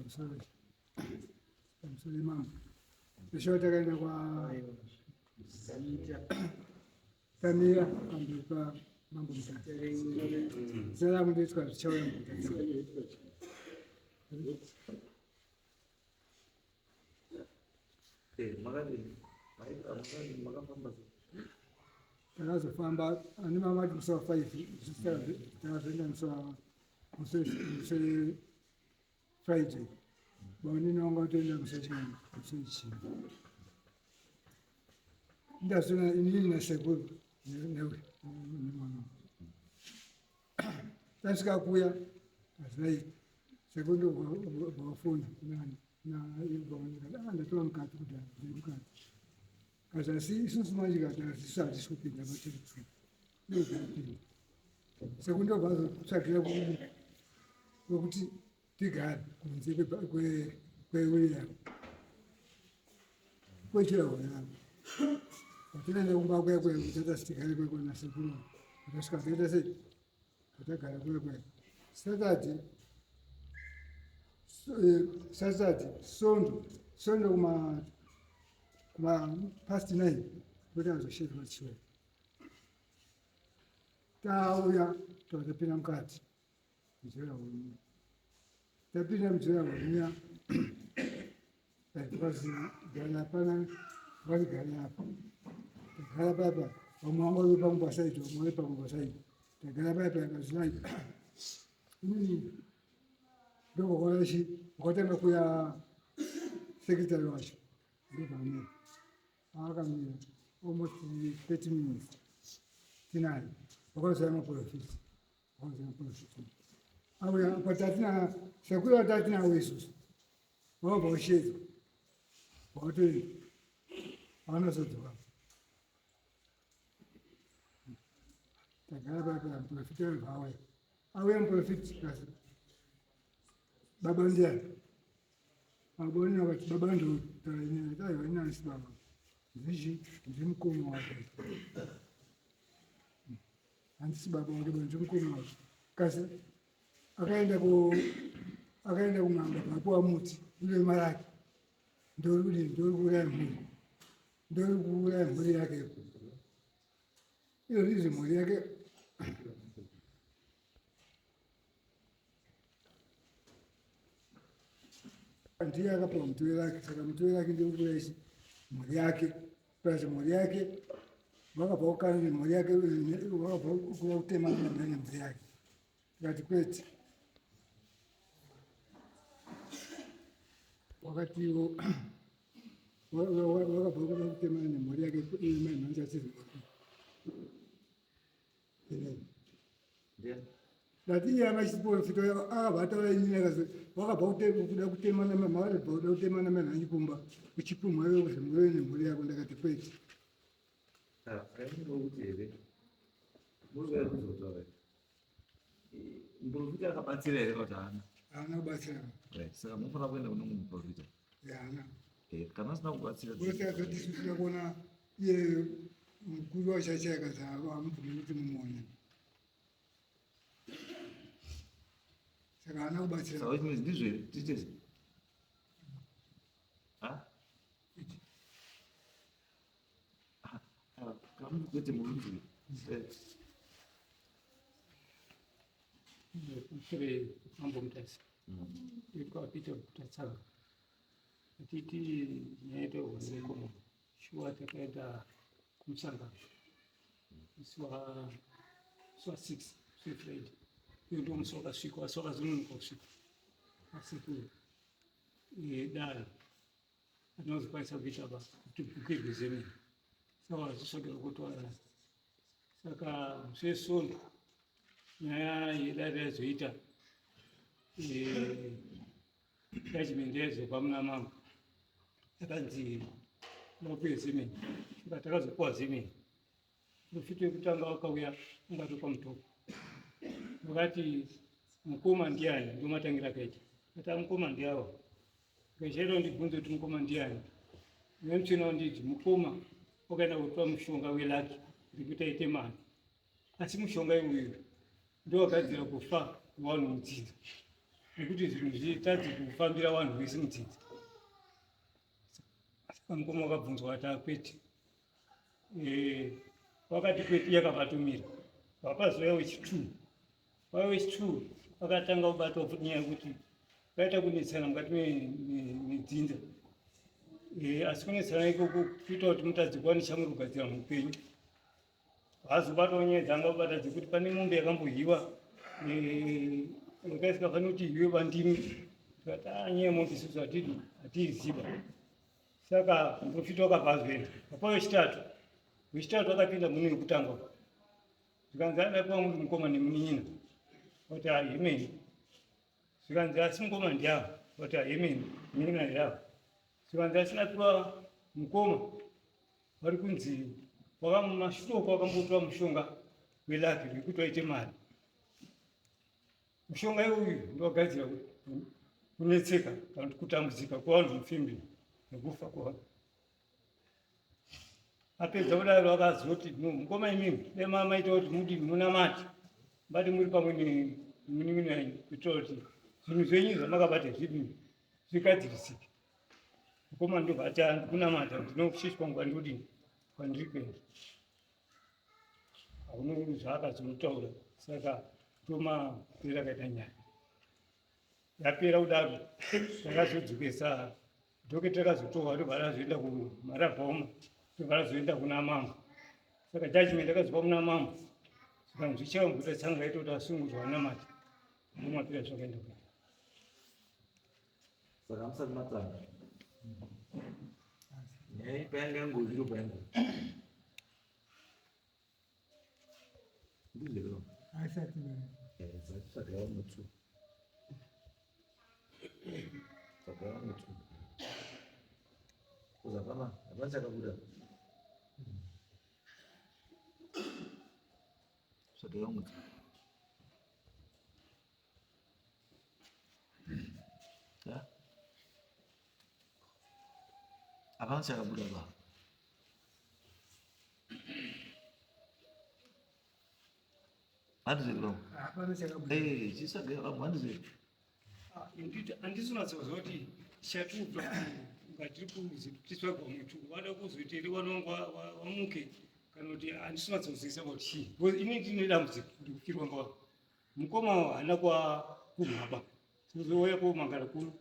Pamusoro pamusoro imambo. Zveshuwa takaenda kwa Tamira pamberi pa mambo Mutasa. Zita rangu ndoitwa Zvichauya Mutasa. Eh, makadini? Makadini makafamba sei? Takazofamba ane mama ati musi wa 5 takazoenda musi wa musi Friday. Baonini wanga utoenda musi wechii musi wechii. Ndazona inini nasekuru nemwana. Tasvika kuya azai sekuru ndobva nani ndatora mukati kudhara ndiri mukati kazi asi isusu manje kati asisu hatisi kupinda matiri kupinda sekuru ndobva azotsvagira kwekuti tigare kunze kwewiri kwechirahwe yangu patinoenda kumba kuya kuya kutata sitigare kuya kuya nasekuru atasvika toita sei patagara kuya kuya saturday eh, saturday sondo sondo kuma kuma past nine kuti azoshedwa chiwe tauya totapinda mukati muzera wemunya tapinda muzera wemunya because gara hapana vaigara apa tagara papa vamwe vanga vari pamwe pasaidi vamwe vari pamwe pasaidi tagara papa yakazvinai inini ndokwaona chi wakatanga kuya sekretary wacho ndopamira akamira almost 30 minutes tinaye wakazoya maprofita Auya patatina sekuru vatatinavo isusu vabva ushedzwa wakatoenda vanozodzoka tagara paya muprofita webva auya auya muprofita kasi baba ndiyani baba onina vati baba ndotaura aiwa inanisi baba ndichi ndimukoma wake handisi baba wake but ndimukoma wake kasi akaenda ku akaenda kun'anga akapuwa muti une maraki ndori kudii ndori kuuraya mhuri ndori kuuraya mhuri yake iyo izvi mhuri yake ndiye akapiwa muti weraki saka muti weraki ndeukuuraya mhuri yake plus mhuri yake vakabva kukana nemhuri yake vakabva kuva kutema nemhuri yake tikati kwete wakatiwo vakabva kuva kutema nemhuri yake mai mhanzi asiri ndati iye anga chiporofita akabva ataura inini akazi wakabva kuda kutema namamavabva kuda kutema namanhanyi kumba uchipumha iwe kuti muriwe nemhuri yako ndakati kwete Muprofita akabatsira here kuti haana? Haana kubatsira. Saka munofanira kuenda kune mumwe muprofita. Haana. Eh, kana asina kubatsira. Wese akati isusu kuona iye mukuru wachacha akati hamubvumi kuti mumuone. Saka haana kubatsira. Saka which means ndizvo here? Tiite sei? Ha? Kwete murunzi. Mfere mambo Mutasa. Itwa Peter Mutatsanga. Atiti nyaya yedu yekomo. Shuwa takaenda kumusangano. Musi wa musi wa 6 musi Friday. Iyo ndio musi wakasvika asi wakazononoka kusvika. Asi ku dare atinozokwanisa kuita basa kuti bhukirwe zemene. Saka vazvisvakira kutwara. Saka musi weSvondo nyaya yedare yazoita judgment yaizobva muna mambo yakanzi vapuwe zemene saka takazopuwa zemene profiti wekutanga wakauya ungatopa mutoko vakati mukoma ndiani ndomatangira akaita ati mukoma ndiawa Ngechero ndibvunze kuti mukoma ndiani nemuchina wanditi mukoma wakaenda kutora mushonga welaki ndikuti aite mari asi mushonga iwuyu ndowagadzira kufa kuvanhu mudzinza. Nekuti zvinhu zvitadzi kufambira vanhu vese mudzidzi. Saka mukoma wakabvunzwa ati akwete. Eh, wakati kwete yakavatumira. Vapazouya wechi2. Vauya wechi2 vakatanga kubatwa futi nyaya yekuti vaita kunetsana mukati medzinza. Eh, asi kunetsana ikoko kuita kuti mutadzi kuwane chamuri kugadzira muupenyu. Vazobatwa nyaya dzanga kubata dzekuti pane mombe yakambohiwa eh, yanga isingafaniri kuti ihiwe bandimi. Tikati ah, nyaya yemombe isusu hatidi hatiiziva. Saka muprofita wakabva azoenda. Papa wechitatu, wechitatu akapinda mune wekutanga. Zvikanzi adapiwa muri mukoma nemunin'ina. Vati ah, yemene. Zvikanzi asi mukoma ndiavo. Vati ah, yemene, munin'ina ndiavo. Zvikanzi asi ndapiwa mukoma vari kunzi wakamashure uko wakambotora mushonga welaki wekuti waite mari. Mushonga iwoyu ndowagadzira kunetseka kana kuti kutambudzika kwevanhu mufemili nekufa kwevanhu. Apedza kudaro akazoti no mukoma imimi dai maita kuti mudi munamate mbati muri pamwe nemunin'ina yenyu kuitira kuti zvinhu zvenyu zvamakabata zvidini zvigadzirisike. Mukoma ndobva ati handikunamata ndinokuchechi kwangu kwandodini kwandiri kuenda. Hauna zvaakazotaura saka ndomapera akaita nyaya. Yapera kudaro takazodzokesa dhoketa rakazotorwa ndobva razoenda kumaravhaoma ndobva razoenda kuna mambo. Saka judgment akazopa kuna mambo zvikanzi zvichaambuta tsanga yaita kuti asungurwa anamate ndomapera zvakaenda kuita. Saka musati matanga nyaya payanga yangozi iro payanga ndizvo Asati saka vamwe two saka vamwe two kuza hapana hapana chakabuda saka vamwe two Hapana chakabuda ba. Handizvo bro. Hapana chakabuda. Eh, chisaga vamwe handizvo. Handisi kunatsoziva kuti chatubva ngatiri kutiswaga mutu wada kuzoita here wana wangu wamuke kana kuti handisi kunatsozivisa kuti chii because ini ndine dambudziko ndikufirwa ngawa Mukoma haana kumhaba tozouya komangara kuno.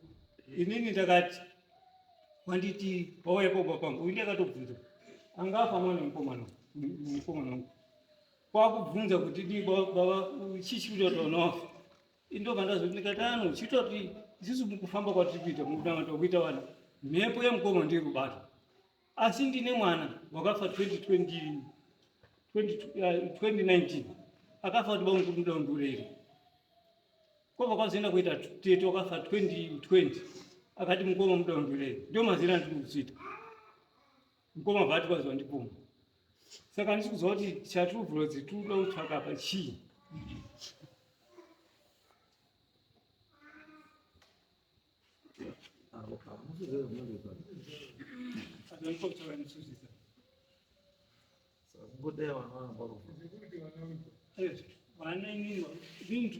Inini ndakati wanditi wauya koba pangu uyu ndakatobvunza angafa mwana mukomana mukomana wangu kwakubvunza kuti di baba chii chiri kuita kuti vana wafa indobva ndazoti ndikati ano chiita kuti isusu mukufamba kwatiri kuita mukunamata kuita vana mhepo yemukoma ndiri kubata Asi ndine mwana wakafa 2020, 2019 akafa kuti bamukuru ndoda kundiurayira. Kwobva kwazoenda kuita tete wakafa 2020 akati mukoma muda kundiurayira. Ndio mazira andiri kuzoita. Mukoma vati kwaziva ndipoma. Saka handisi kuziva kuti chatiri kubvura kuti tiri kuda kutsvaka apa chii.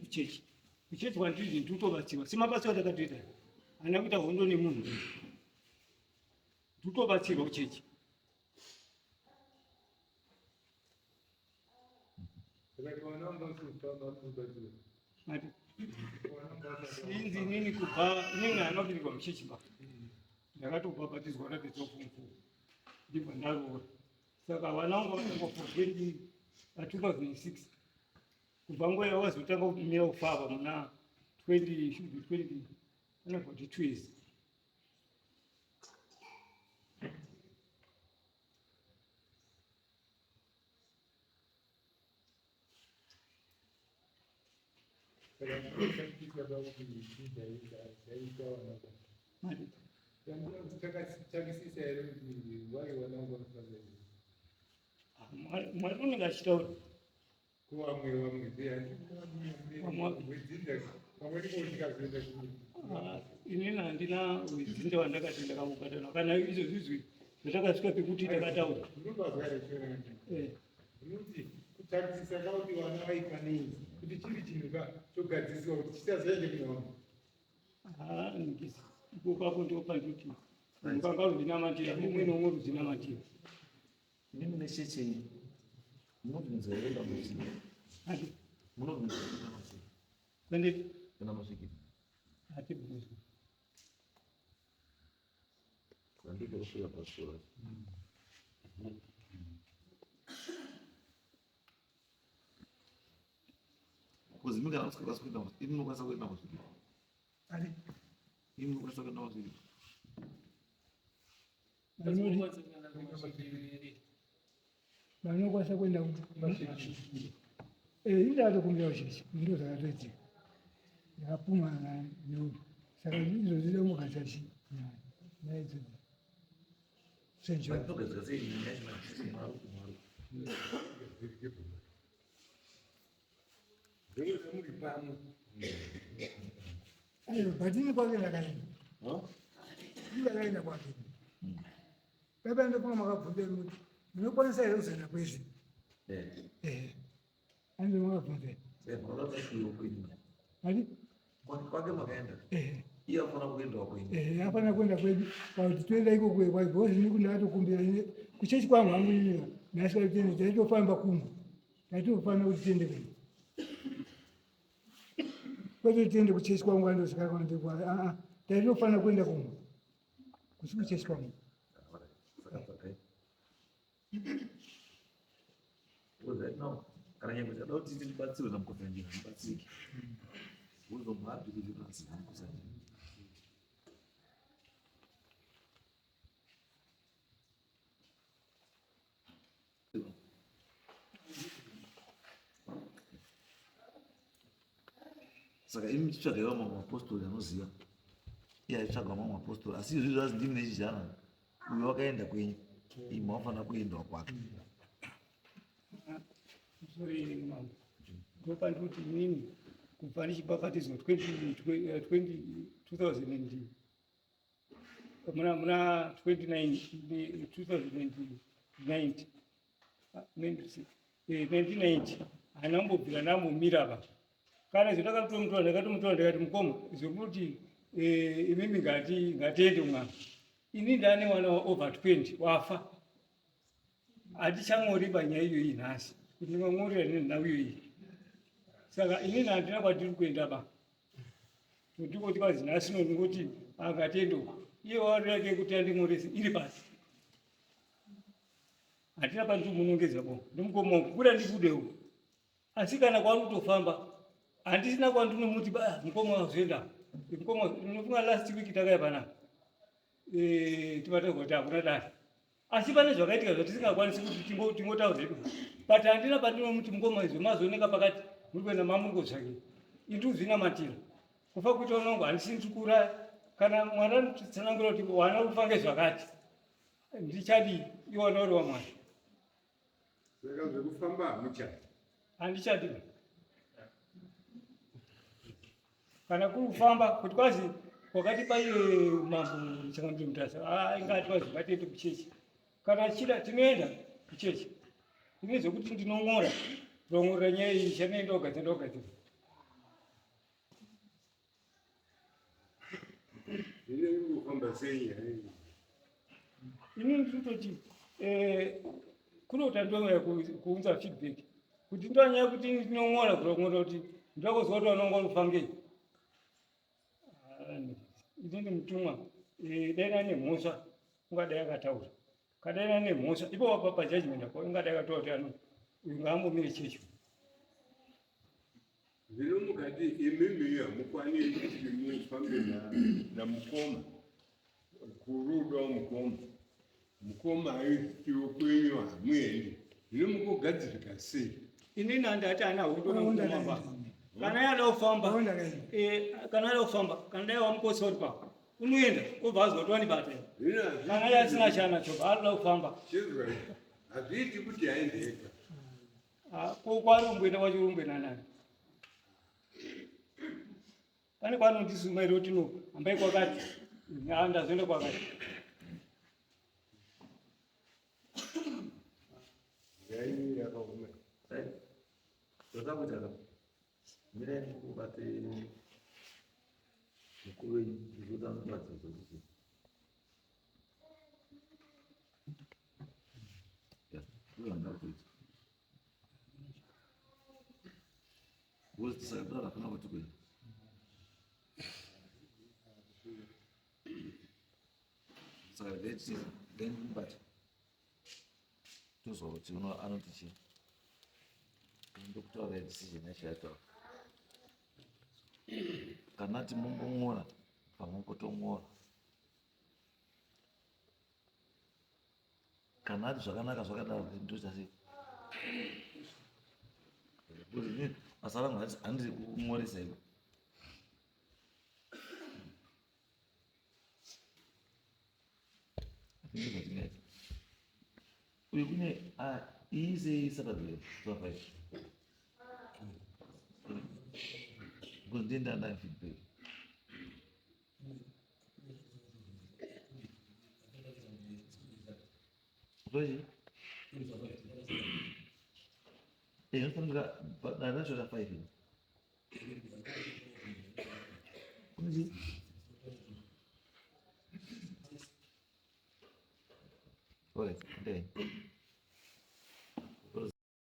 Kuchechi kuchechi kwandiri ndikutobatsirwa semabatsiro atakatoita handina kuita hondo nemunhu ndikutobatsirwa kuchechi. Inzi inini kubva inini handina kupindirwa muchechi ba ndakatobhabhatidzwa ndapedza form four ndibva ndaroora saka vana vangu vakatanga for 2006 kubva nguva yavakazotanga kumira kufa apa muna 20 should be 20 ana 42 years. Mwari unenge achitaura inini handina wedzinza wandakati ndakamubatana kana izvo zvizwi zvatakasvika pekuti takataura Unoti kutarisisa kauti vana vaifa nei kuti chiri chinhu ka chogadziriswa kuti chisazoende kune vamwe. Hatibvumikisi ipopapo ndopanditi mukanga ruzvinamatira umwe neumwe ruzvinamatira. Inini necheche munobvunza here dambudziko? Hati Munobvunza here dambudziko? kwendeti Kana masvikiro. hatibvunzwi. Andiko kusvika pasura. Kuzi kana usingakwanisi kuenda imi munokwanisa kuenda masvikiro. Ari Imi munokwanisa kuenda masvikiro. Vanokwanisa kuenda kuti indatokumbira kuchechi ndo zvakatoitika ndakapumana neuyu saka izvozvi ndomugadzira chi nyaya idzodzo senjura. Vanogadzira sei nyaya yacho mari mari. Muri pamwe. Aiwa, but ini kwake ndakaenda. Huh? Ndakaenda kwake paipa ndofunga makabvunza kuti munokwanisa here kuzoenda kwezvi. Eh. Ehe, anzi makabvunza. Eh, munoda kusvika kwenyu. Ati Kwake makaenda. Ehe. Iye afana kuendawo kwenyu. Ehe, hapana kuenda kwedu pakuti toenda ikoko kwaibhozi ini ndakatokumbira ini kuchechi kwangu hangu ini nhasi taitende taitofamba kumwe taitofanira kuti tiende kumwe kwete tiende kuchechi kwangu andosvika kwandikwa aa taitofanira kuenda kumwe kusi kuchechi kwangu. Saka tsvakai. Because right now, kana nyangwe tikada kuti tibatsirwe naMukotsanjera hamubatsiriki. Uzomuhapi kuti tibatsirwe naMukotsanjera. Saka imi muchitsvaga iwo mamwe mapostori anoziva. Iye aitsvaga mamwe mapostori asi izvi zvazi ndimi nechijana. Uyo wakaenda kwenyu. Imi wafanira kuendawo kwake. Sorry mambo. Ndopandikuti inini kubva ndichibhabhatidzwa 20 2000 and muna 29 2090 1990 handina kumbobvira ndambomira pa kana izvo ndakatomutora ndakatomutora ndikati mukoma zvokuti imimi ngati ngatiende mwana ini ndane mwana wa over 20 wafa hatichamori panyaya iyoyi nhasi kuti ndingamorera nenhau iyoyi saka inini handina kwatiri kuenda ba ndikoti kwazi nhasi no ndingoti angatende uko iye wareke kuti andimorese iri pasi handina pandiri kumunongedza bo ndimukoma wangu kuda ndibude uko asi kana kwaari kutofamba handisina kwandinomuti ba mukoma wazoenda mukoma ndinofunga last week takaya panapa tibata kuti hakuna dare asi pane zvakaitika zvatisingakwanisi kuti tingotaura hedu but handina pandinomuti mukoma izvo mazooneka pakati muri kuenda mamuri kotsvakei indikuzvinamatira kufa kuita unongo handisi ndiri kuuraya kana mwari anotitsanangura kuti wana kufa ngezvakati ndichadii iwana uri wamwari. Saka zvekufamba hamuchadi. Handichadi. Kana kuri kufamba kuti kwazi wakati paiye mambo Changamire Mutasa ingati kwazi ngatiende kuchechi. Kana achida tinoenda kuchechi. Ine zvekuti ndinong'ora ndong'orera nyaya iyi chanoenda kugadzira ndogadzira. Inenge sei nyaya iyi? Ini ndinototi kunota ndouya kuunza feedback kuti ndonyaya kuti ndinong'ora kurong'ora kuti ndakuzwa kuti vanonga kufangei. Inini mutumwa dai ane mhosva ungadai akataura kadai ane mhosva ipo wapa pajudgment apo ungadai akataura kuti ano uyu ngaambomire chechi. Zvino mukati imimi hamukwaniri kuti mufambe namukoma kurudo mukoma mukoma aitiwo kwenyu hamuendi zvino mukugadzirika sei? Inini handati ana hondo namukoma ba kana yada kufamba kana yada kufamba kana dai wamukotsa uri papa unoenda obva azwa kuti wandibata kana yasina chanacho baanoda kufamba hazviiti kuti aende ega. Ko kwaari kumboenda kwacho uri kumboenda nani? Pane kwaanondisuma here kuti no hambai kwakati ndazoenda kwakati. Yakaoma. Zvatakuita ka. Mirai mukubate Mukuru wenyu ndinoda kuratidza kuti ya ndinoda kuita. Because tisakadaro hakuna kwati kuenda. Saka regai then but tozwa kuti anoti chii. Ndokutaura decision yacho yataura. Kana ati mumbong'ora pamwe Kana ati zvakanaka zvakadaro ndoita sei? Because inini basa rangu handiri kung'oresa iko. Zvatingaita. Uyu kune iyi sei Saturday 5. Because ndiye ndanda feedback. Zvochi? Eh, unofanira dare racho ra 5 iri. Kune chii? Alright, ndei.